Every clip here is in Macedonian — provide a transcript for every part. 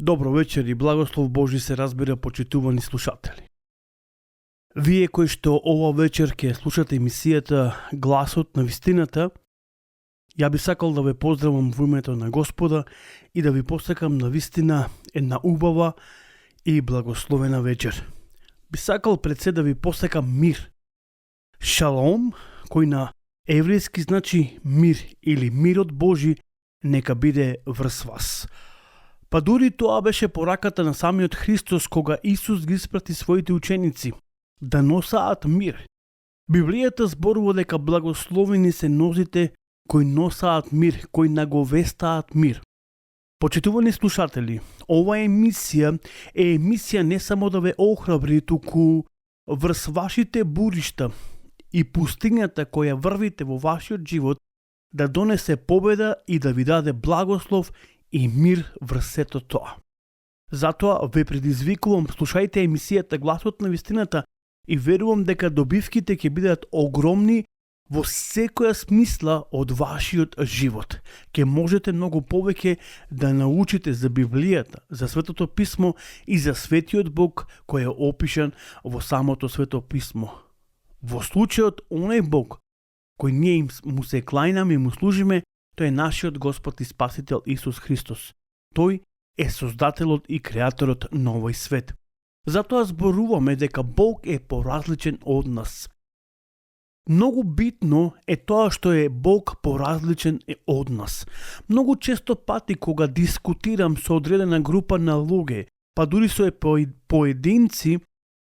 Добро вечер и благослов Божи се разбира, почитувани слушатели. Вие кои што ова вечер ќе слушате емисијата Гласот на вистината, ја би сакал да ве поздравам во името на Господа и да ви посакам на вистина една убава и благословена вечер. Би сакал пред се да ви посакам мир. Шалом, кој на еврејски значи мир или мирот Божи, нека биде врз вас. Па дури тоа беше пораката на самиот Христос кога Исус ги испрати своите ученици да носаат мир. Библијата зборува дека благословени се нозите кои носаат мир, кои наговестаат мир. Почитувани слушатели, ова емисија не само да ве охрабри, туку врз вашите буришта и пустињата која врвите во вашиот живот да донесе победа и да ви даде благослов и мир врз сето тоа. Затоа ве предизвикувам, слушајте емисијата Гласот на вистината и верувам дека добивките ќе бидат огромни во секоја смисла од вашиот живот. Ке можете многу повеќе да научите за Библијата, за Светото Писмо и за Светиот Бог кој е опишан во самото Свето Писмо. Во случајот, оној Бог кој ние му се клајнаме и му служиме, тој е нашиот Господ и Спасител Исус Христос. Тој е Создателот и Креаторот на овој свет. Затоа зборуваме дека Бог е поразличен од нас. Многу битно е тоа што е Бог поразличен од нас. Многу често пати кога дискутирам со одредена група на луѓе, па дури со поединци,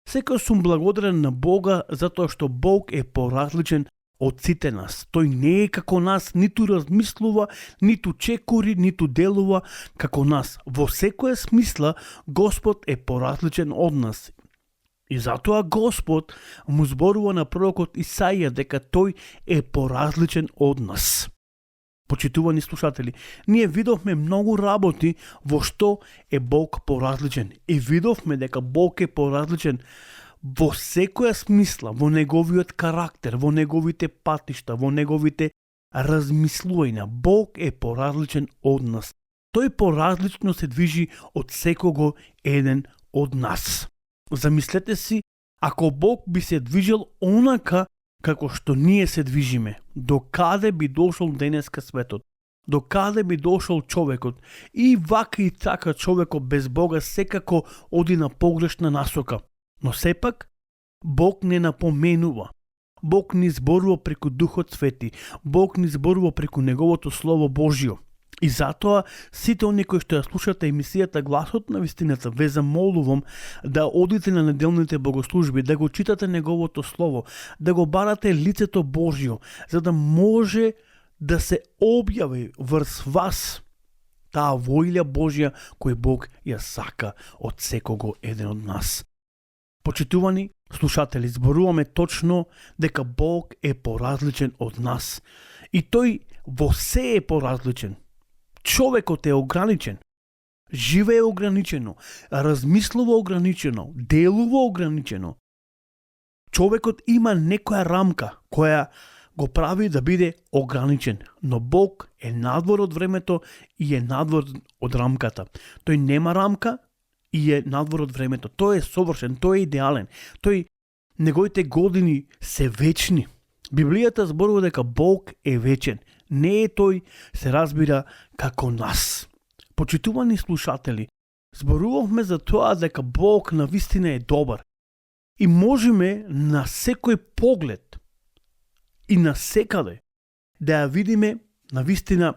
секој сум благодарен на Бога затоа што Бог е поразличен од сите нас. Тој не е како нас, ниту размислува, ниту чекори, ниту делува како нас. Во секоја смисла Господ е поразличен од нас. И затоа Господ му зборува на пророкот Исаија дека тој е поразличен од нас. Почитувани слушатели, ние видовме многу работи во што е Бог поразличен. И видовме дека Бог е поразличен во секоја смисла, во неговиот карактер, во неговите патишта, во неговите размислувања. Бог е поразличен од нас. Тој поразлично се движи од секого еден од нас. Замислете си, ако Бог би се движел онака како што ние се движиме, до каде би дошол денеска светот? До каде би дошол човекот? И вака и така човекот без Бога секако оди на погрешна насока. Но сепак, Бог не напоменува. Бог ни зборува преку Духот Свети. Бог ни зборува преку Неговото Слово Божио. И затоа, сите оние кои што ја слушате емисијата Гласот на вистината, ве замолувам да одите на неделните богослужби, да го читате Неговото Слово, да го барате лицето Божио, за да може да се објави врз вас таа воља Божја кој Бог ја сака од секого еден од нас. Почитувани слушатели, зборуваме точно дека Бог е поразличен од нас. И тој во се е поразличен. Човекот е ограничен. Живее ограничено, размислува ограничено, делува ограничено. Човекот има некоја рамка која го прави да биде ограничен, но Бог е надвор од времето и е надвор од рамката. Тој нема рамка и е надвор од времето. Тој е совршен, тој е идеален. Неговите години се вечни. Библијата зборува дека Бог е вечен. Не е тој, се разбира, како нас. Почитувани слушатели, зборувавме за тоа дека Бог на вистина е добар. И можеме на секој поглед и на секаде да ја видиме на вистина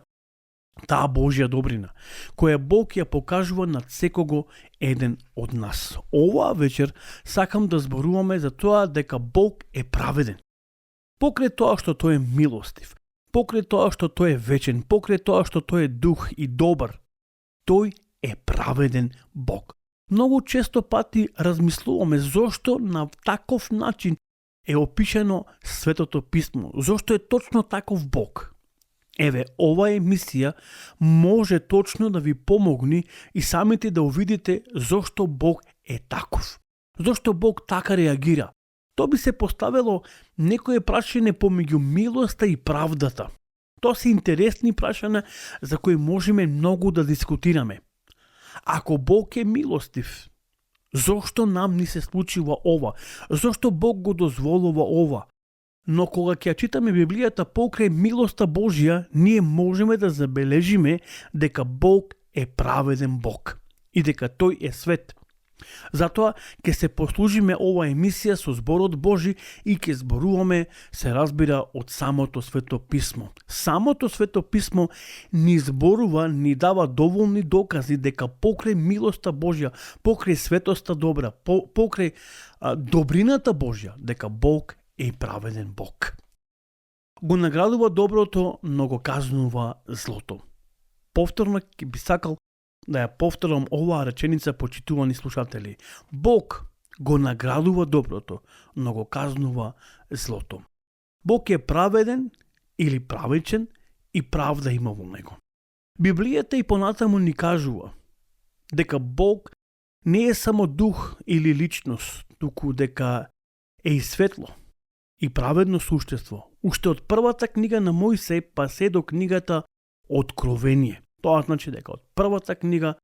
таа Божја добрина, која Бог ја покажува над секого еден од нас. Оваа вечер сакам да зборуваме за тоа дека Бог е праведен. Покрај тоа што тој е милостив, покрај тоа што тој е вечен, покрај тоа што тој е дух и добар, тој е праведен Бог. Многу често пати размислуваме зошто на таков начин е опишано Светото Писмо, зошто е точно таков Бог. Еве, ова емисија може точно да ви помогне и самите да увидите зошто Бог е таков. Зошто Бог така реагира. То би се поставило некое прашање помеѓу милоста и правдата. Тоа се интересни прашања за кои можеме многу да дискутираме. Ако Бог е милостив, зошто нам ни се случува ова? Зошто Бог го дозволува ова? Но кога ќе читаме Библијата покрај милоста Божја, ние можеме да забележиме дека Бог е праведен Бог и дека тој е свет. Затоа ќе се послужиме ова емисија со зборот Божи и ќе зборуваме, се разбира, од самото Свето писмо. Самото Свето писмо ни зборува, ни дава доволни докази дека покрај милоста Божја, покрај светоста добра, покрај добрината Божја, дека Бог е праведен Бог. Го наградува доброто, но го казнува злото. Повторно ќе би сакал да ја повторам оваа реченица, почитувани слушатели. Бог го наградува доброто, но го казнува злото. Бог е праведен или правичен и правда има во него. Библијата и понатаму ни кажува дека Бог не е само дух или личност, туку дека е и светло и праведно суштество. Уште од првата книга на Мојсей па се до книгата Откровение. Тоа значи дека од првата книга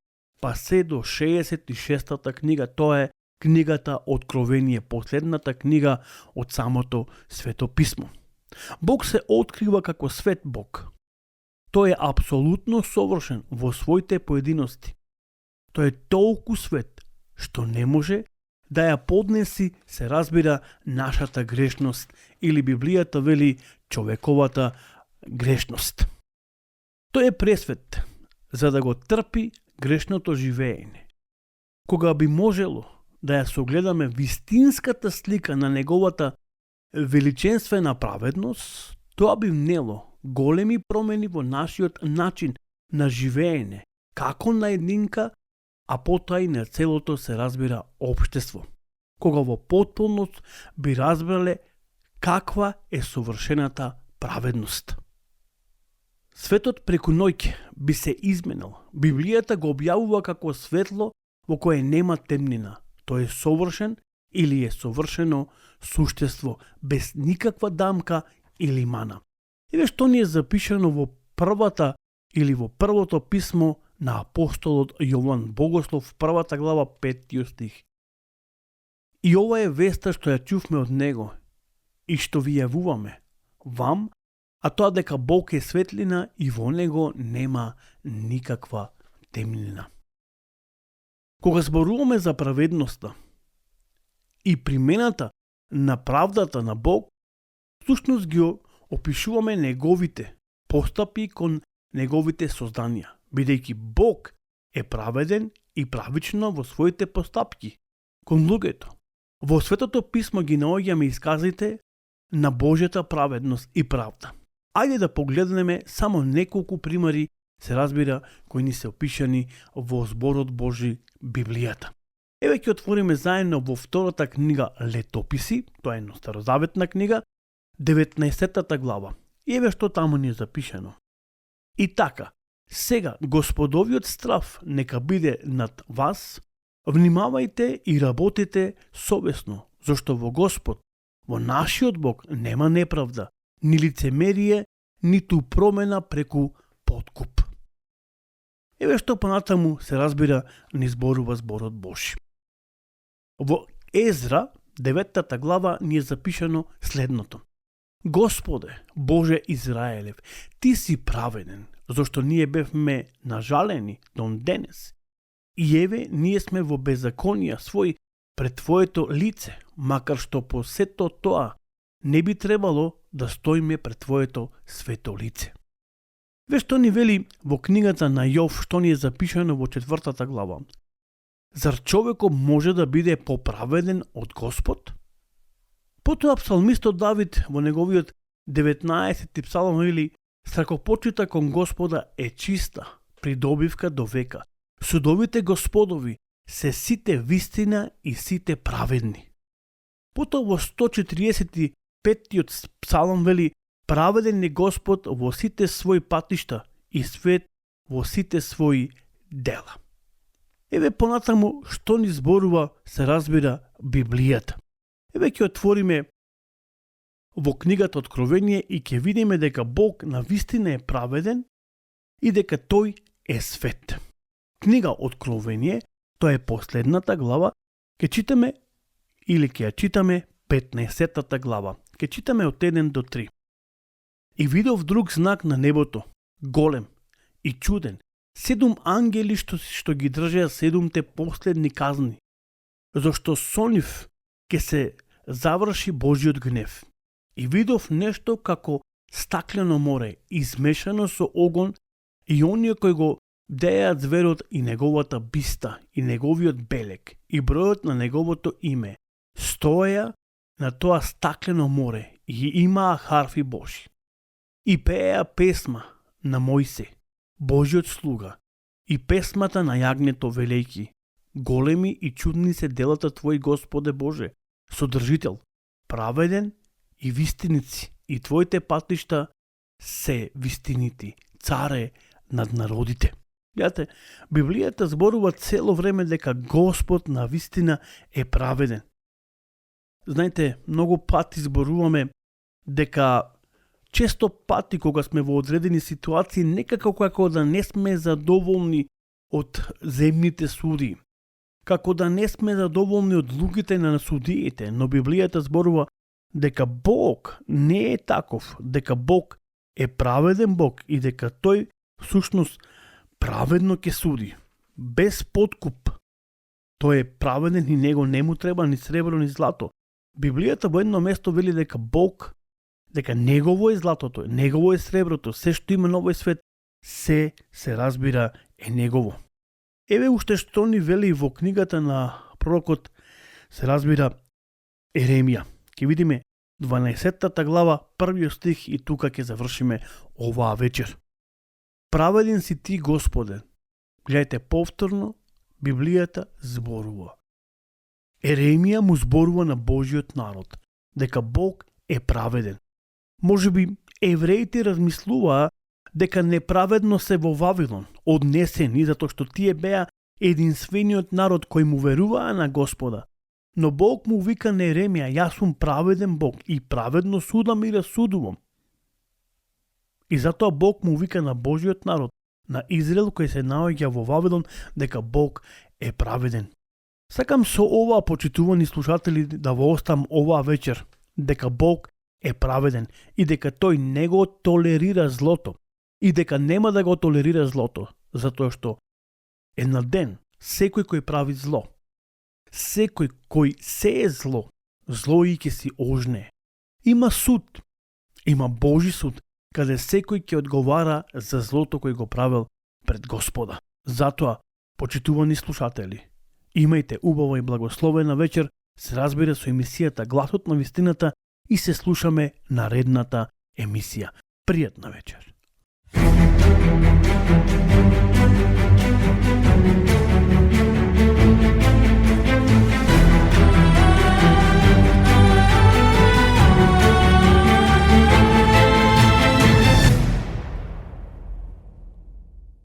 па се до 66-та книга, тоа е книгата Откровение, последната книга од самото Свето писмо. Бог се открива како свет Бог. Тој е апсолутно совршен во своите поединости. Тој е толку свет што не може да ја поднеси, се разбира, нашата грешност или Библијата вели човековата грешност. Тој е пресвет за да го трпи грешното живеење. Кога би можело да ја согледаме вистинската слика на неговата величенствена праведност, тоа би внело големи промени во нашиот начин на живеење, како на единка, а потоа и на целото, се разбира, општество. Кога во потполност би разбрале каква е совршената праведност. Светот преку ноќ би се изменил. Библијата го објавува како светло во кое нема темнина. Тој е совршен или е совршено суштество, без никаква дамка или мана. Еве што ни е запишано во првата или во првото писмо на апостолот Јован Богослов, првата глава, 5 стих. И ова е веста што ја чувме од него и што ви јавуваме вам, а тоа дека Бог е светлина и во него нема никаква темнина. Кога зборуваме за праведноста и примената на правдата на Бог, всушност ги опишуваме неговите постапи кон неговите созданија, бидејќи Бог е праведен и правично во своите постапки кон луѓето. Во Светото писмо ги наоѓаме исказите на Божјата праведност и правда. Ајде да погледнеме само неколку примери, се разбира, кои ни се опишани во зборот Божи, Библијата. Еве ќе отвориме заедно во втората книга Летописи, тоа е една старозаветна книга, 19-та глава. И еве што таму ни е запишано. И така, сега Господовиот страв нека биде над вас, внимавајте и работите совесно, зашто во Господ, во нашиот Бог, нема неправда, ни лицемерие, ниту промена преку подкуп. Еве што понатаму, се разбира, ни зборува зборот Божи. Во Езра, 9-та глава, ни е запишано следното. Господе, Боже Израелев, ти си праведен, зашто ние бевме нажалени до денес. И еве, ние сме во беззаконија свој пред Твоето лице, макар што по сето тоа не би требало да стоиме пред Твоето свето лице. Ве што ни вели во книгата на Јов, што ни е запишано во 4-та глава. Зар човекот може да биде поправеден од Господ? Потоа псалмистот Давид во неговиот 19-ти псалм вели: страхопочита кон Господа е чиста придобивка до века. Судовите Господови се сите вистина и сите праведни. Потоа во 145-тиот псалм вели: праведен е Господ во сите своји патишта и свет во сите своји дела. Еве понатаму што ни зборува, се разбира, Библијата. Еве ќе отвориме во книгата Откровение и ќе видиме дека Бог на вистина е праведен и дека тој е свет. Книга Откровение, тоа е последната глава, ќе читаме или ќе ја читаме 15-тата глава. Ќе читаме од 1 до 3. И видов друг знак на небото, голем и чуден, 7 ангели што ги држеа 7-те последни казни, зашто со нив ќе се заврши Божиот гнев. И видов нешто како стаклено море, измешано со огон, и оние кои го бдеат зверот и неговата биста, и неговиот белек, и бројот на неговото име, стоеа на тоа стаклено море и имаа харфи Божи. И пееа песма на Мојсе, Божиот слуга, и песмата на јагнето велејки: големи и чудни се делата Твои, Господе Боже, Содржител, праведен и вистиници, и Твоите патишта се вистинити, царе над народите. Јате, Библијата зборува цело време дека Господ на вистина е праведен. Знаете, многу пати зборуваме дека често пати кога сме во одредени ситуации некако како да не сме задоволни од земните судии, како да не сме задоволни од луѓето на судиите, но Библијата зборува дека Бог не е таков, дека Бог е праведен Бог и дека тој всушност праведно ќе суди, без подкуп. Тој е праведен и него не му треба ни сребро ни злато. Библијата во едно место вели дека Бог, дека негово е златото, негово е среброто, се што има на овој свет, се разбира е негово. Еве уште што ни вели во книгата на пророкот, се разбира, Еремија. Ќе видиме 12-тата глава, 1 стих, и тука ќе завршиме оваа вечер. Праведен си ти, Господе. Гледајте, повторно Библијата зборува. Еремија му зборува на Божиот народ дека Бог е праведен. Можеби евреите размислуваа дека неправедно се во Вавилон, однесени затоа што тие беа единствениот народ кој му веруваа на Господа. Но Бог му вика на Еремија: јас сум праведен Бог и праведно судам и расудувам. И затоа Бог му вика на Божиот народ, на Израел кој се наоѓа во Вавилон, дека Бог е праведен. Сакам со ова, почитувани слушатели, да во оставам оваа вечер дека Бог е праведен и дека тој не го толерира злото и дека нема да го толерира злото, затоа што еден ден секој кој прави зло, секој кој се е зло, зло и ќе си ожне. Има суд, има Божи суд, каде секој ќе одговара за злото кој го правил пред Господа. Затоа, почитувани слушатели, имајте убава и благословена вечер, се разбира со емисијата Гласот на вистината и се слушаме наредната емисија. Пријатна вечер.